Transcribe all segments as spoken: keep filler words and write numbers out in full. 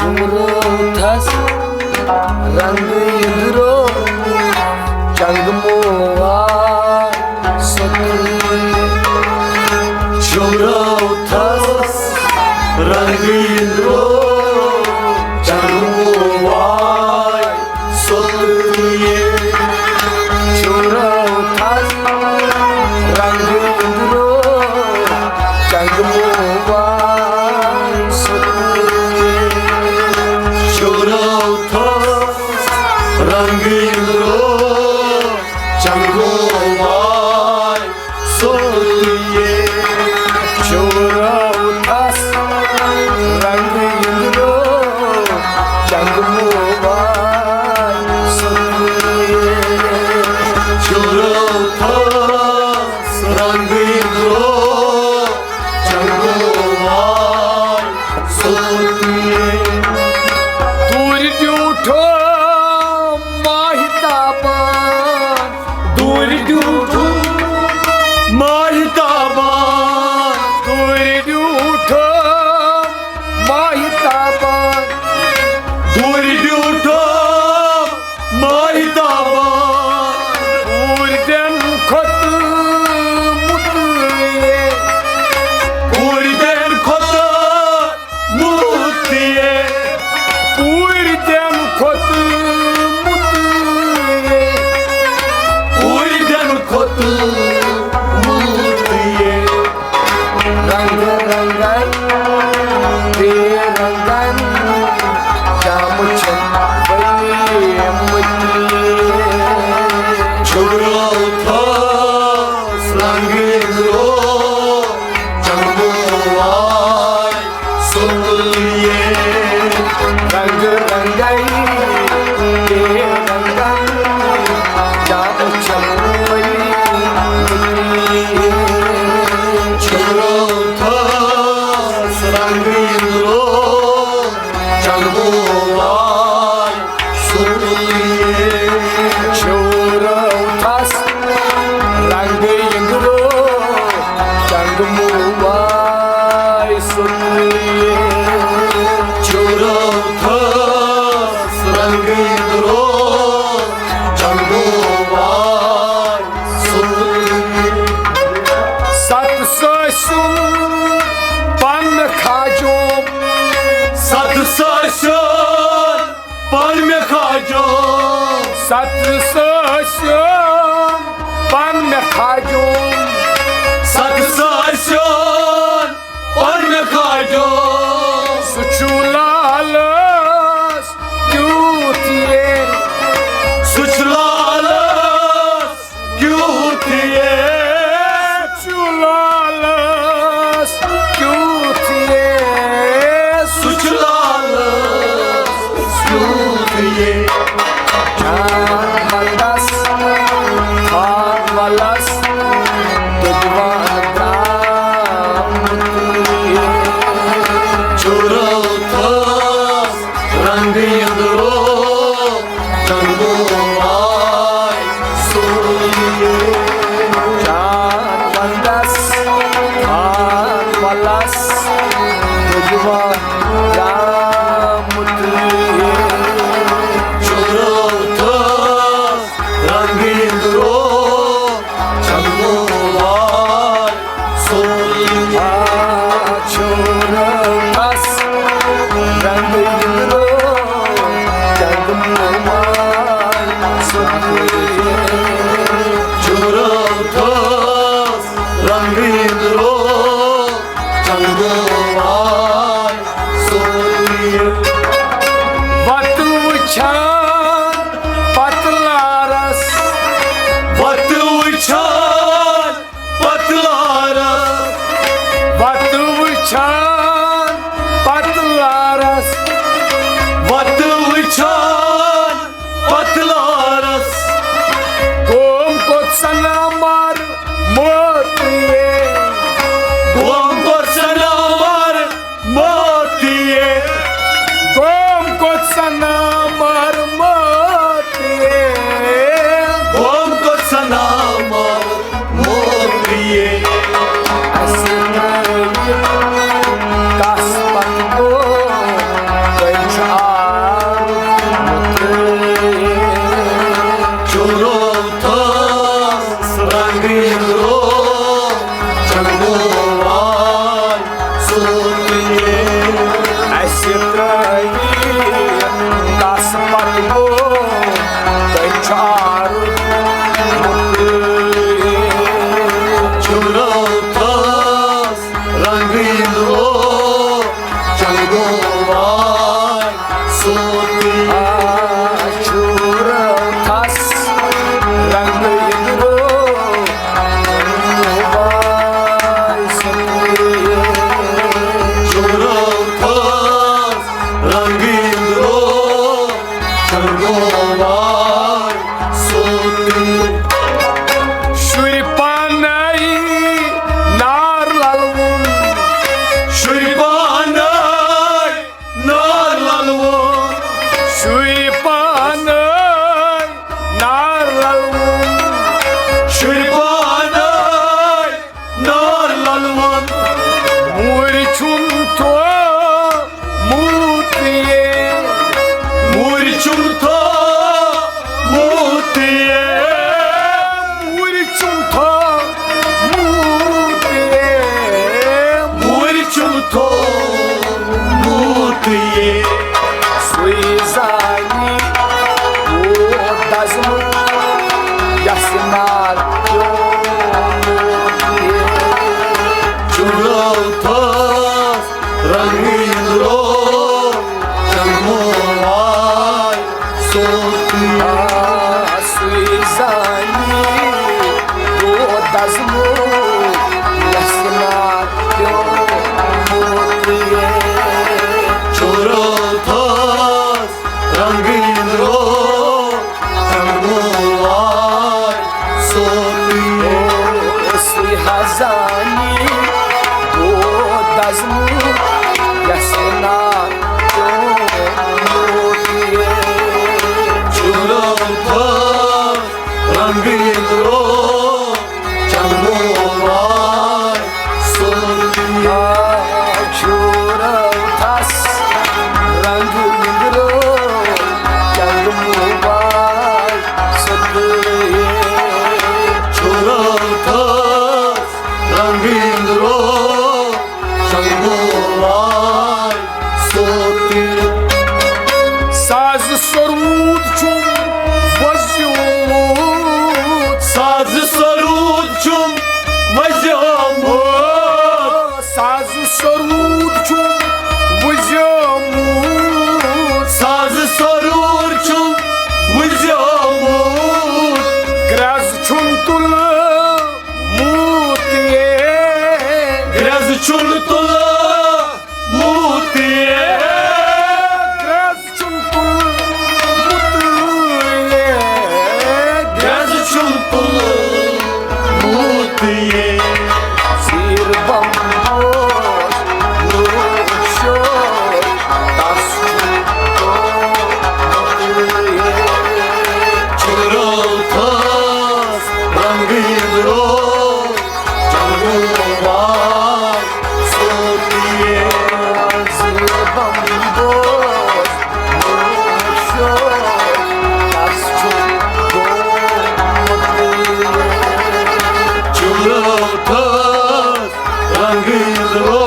روتھس رنگ اندرو چنگمو آ سوتھ۔ چھُ روتھس رنگ اندرو چنگمو آ سوتھ۔ چھُ روتھس رنگ اندرو چنگمو آ سوتھ۔ چھُ روتھس رنگ اندرو چنگمو آ سوتھ۔ چھُ روتھس رنگ اندرو چنگمو آ سوتھ۔ چھُ روتھس رنگ اندرو چنگمو آ سوتھ۔ دوٗرِ ڈیوٗٹھو ماہتابان، دوٗرِ ڈیوٗٹھو ماہتابان، دوٗرِ ڈیوٗٹھو ماہتابان، دوٗرِ ڈیوٗٹھو ماہتابان۔ پوٗرۍ دٮ۪ن کھۄتہٕ مُتعے، پوٗرۍ دٮ۪ن کھۄتہٕ مُتعے، پوٗرۍ دٮ۪ن کھۄتہٕ مُتعے، پوٗرۍ دٮ۪ن کھۄتہٕ مُتعے۔ رنگ رنگن بے رنگن جام چھن ؤلۍ مٕتۍ۔ چھُ روتھس رنگ اندرو چنگمو آ سوتھ۔ رنگ رنگن بے رنگن جام چھن ؤلۍ مٕتۍ۔ چھُ روتھس رنگ اندرو چنگمو آ سوتھ۔ چھُ روتھس رنگ اندرو چنگمو آ سوتھ۔ چھُ روتھس رنگ اندرو چنگمو آ سوتھ۔ ست سٲسِم پن کھاجوم، ست سٲسِم پن مےٚ کھاجوم، ست سٲسِم پن مےٚ کھاجوم، ست سٲسِم پن مےٚ کھاجوم۔ سُہ چھُ لالس کیُتھ یے، سُہ چھُ لالس کیُتھ یے، سُہ چھُ لالس کیُتھ یے، سُہ چھُ لالس کیُتھ یے۔ جان ونٛدس، خان ولس، دُدوان درٛامُت یے۔ چھُ روتھس رنگ اندرو چنگمو آ سوتھ۔ جان ونٛدس، خان ولس، دُدوان درٛامُت یے۔ چھُ روتھس رنگ اندرو چنگمو آ سوتھ۔ آ چھُ روتھس رنگ اندرو چنگمو آ سوتھ۔ چھُ روتھس رنگ اندرو چنگمو آ سوتھ۔ وتہٕ وٕچھان پتلارس، وتہٕ وٕچھان پتلارس، وتہٕ وٕچھان پتلارس، وتہٕ وٕچھان پتلارس۔ قوم کوٚت سنامار موت یے، قوم کوٚت سنامار موت یے، قوم کوٚت سنامار موت یے، قوم کوٚت سنامار موت یے۔ اَسہِ نٲوِتھ کَس پَتہٕ گوٚو وای سوتی۔ آ، چھُ رٲتھس رنٛگ اِندرو وای سوتی۔ چھُ رٲتھس رنٛگ اِندرو چنٛگو وای سوتی۔ شُرۍ پانے نار للوُن۔ شُرۍ پانے نار للوُن۔ شُرۍ پانے نار للوُن۔ شُرۍ پانے نار للوُن۔ موٗرۍ چھُم تھوٚومُت یے۔ موٗرۍ چھُم تھوٚومُت یے۔ موٗرۍ چھُم تھوٚومُت یے۔ موٗرۍ چھُم تھوٚومُت یے۔ سُے زانی دود دزمُت یس نار پیوٚو۔ چُلو تھوٚس رنٛگہٕ اِندرو چموار سوتی۔ آ، سُے زانی دود دزمُت یس نار پیوٚو۔ چُلو تھوٚس رنٛگہٕ اِندرو چموار سوتی۔ سُے ہزانی دود دزمُت یس نار پیوٚو۔ چُلو تھوٚس رنٛگہٕ اِندرو چموار سوتی۔ آ، چھُ رٲتھس رنٛگ اِندرو چموار سوتی۔ چھُ رٲتھس رنٛگہٕ اِندرو چموار سوتی۔ ساز سرود چھُم وۄزیومُت۔ ساز سرود چھُم وۄزیومُت۔ ساز سرود چھُم وۄزیومُت۔ ساز سرود چھُم وۄزیومُت۔ گرٛز چھُم تُلہٕ موت یے۔ گرٛز چھُم تُلہٕ موت یے۔ گرٛز چھُم تُلہٕ موت یے۔ گرٛز چھُم تُلہٕ موت یے۔ زیٖر بم اوس نوٗر شور تس چھُم گوٚمُت یے۔ چُلو تھوٚس رنٛگہٕ اِندرو چموار سوتی۔ زیٖر بم اوس نوٗر شور تس چھُم گوٚمُت یے۔ چُلو تھوٚس رنٛگہٕ اِندرو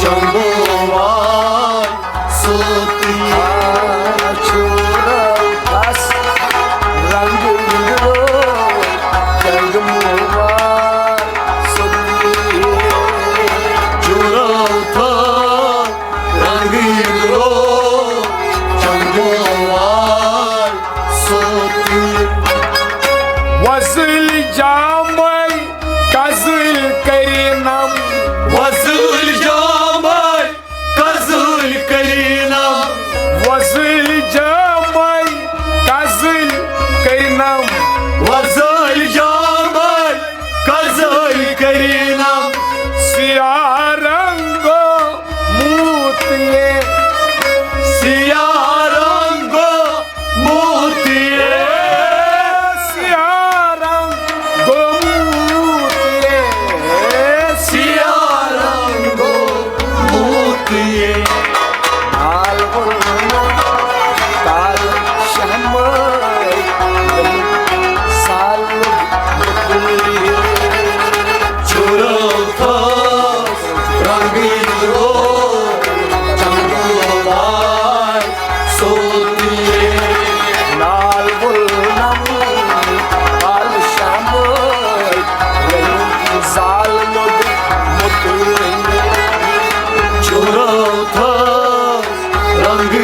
چموار سوتی۔ آ، چھُ رٲتھس رنٛگہٕ اِندرو چموار سوتی۔ چُلو تھوٚس رنٛگہٕ اِندرو چموار سوتی۔ وۄزٕلۍ جامے کزٕلۍ کٔرِنم۔ وۄزٕلۍ جامے کزٕلۍ کٔرِنم۔ وۄزٕلۍ جامے کزٕلۍ کٔرِنم۔ وۄزٕلۍ جامے کزٕلۍ کٔرِنم۔ سیاہ رنٛگو موت یے۔ سیاہ رنٛگو موت یے۔ سیاہ رنٛگ گوٚمُت یے۔ سیاہ رنٛگ گوٚمُت یے۔ آ، Falling good.